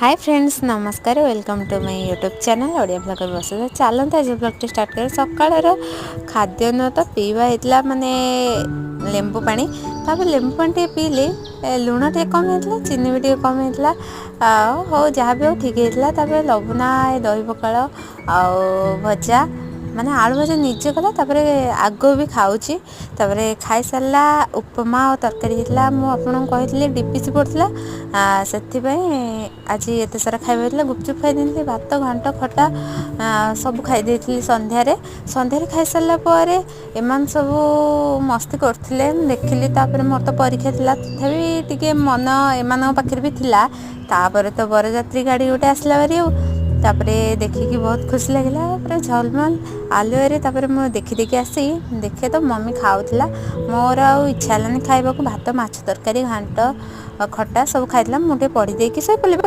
ହାଏ friends, ନମସ୍କାର। Welcome to my YouTube channel Odia blogger ବସନ୍ତ। ଚାଲନ୍ତୁ, ଆଜି ବ୍ଲଗ୍ଟି ଷ୍ଟାର୍ଟ କରିବା। ସକାଳର ଖାଦ୍ୟ ନୁହଁ ତ ପିଇବା ହେଇଥିଲା, ମାନେ ଲେମ୍ବୁ ପାଣି। ତାପରେ ଲେମ୍ବୁ ପାଣି ଟିକେ ପିଇଲି, ଲୁଣ ଟିକେ କମ୍ ହେଇଥିଲା, ଚିନି ବି ଟିକେ କମ୍ ହେଇଥିଲା। ଆଉ ହଉ, ଯାହା ବି ହଉ ଠିକ୍ ହେଇଥିଲା। ତାପରେ ଲବୁନା ଦହି ପଖାଳ ଆଉ ଭଜା, ମାନେ ଆଳୁ ଭଜା ନିଜେ କଲା। ତାପରେ ଆଗ ବି ଖାଉଛି। ତାପରେ ଖାଇସାରିଲା, ଉପମା ଆଉ ତରକାରୀ ହେଇଥିଲା। ମୁଁ ଆପଣଙ୍କୁ କହିଥିଲି ଡିପିସି ପଡ଼ିଥିଲା, ସେଥିପାଇଁ ଆଜି ଏତେ ସାରା ଖାଇବା ହେଇଥିଲା। ଗୁପଚୁପ୍ ଖାଇ ଦେଇଥିଲି, ଭାତ, ଘାଣ୍ଟ, ଖଟା ସବୁ ଖାଇ ଦେଇଥିଲି ସନ୍ଧ୍ୟାରେ। ସନ୍ଧ୍ୟାରେ ଖାଇସାରିଲା ପରେ ଏମାନେ ସବୁ ମସ୍ତି କରୁଥିଲେ, ମୁଁ ଦେଖିଲି। ତାପରେ ମୋର ତ ପରୀକ୍ଷା ଥିଲା, ତଥାପି ଟିକେ ମନ ଏମାନଙ୍କ ପାଖରେ ବି ଥିଲା। ତାପରେ ତ ବରଯାତ୍ରୀ ଗାଡ଼ି ଗୋଟେ ଆସିଲା ଭାରି ଆଉ ତାପରେ ଦେଖିକି ବହୁତ ଖୁସି ଲାଗିଲା, ପୁରା ଝଲମଲ ଆଲୁଅରେ। ତାପରେ ମୁଁ ଦେଖି ଦେଖି ଆସି ଦେଖେ ତ ମମି ଖାଉଥିଲା। ମୋର ଆଉ ଇଚ୍ଛା ହେଲାନି ଖାଇବାକୁ। ଭାତ, ମାଛ ତରକାରୀ, ଘାଣ୍ଟ, ଖଟା ସବୁ ଖାଇଥିଲା। ମୁଁ ଟିକେ ପଢ଼ି ଦେଇକି ଶୋଇପଡ଼ିଲି।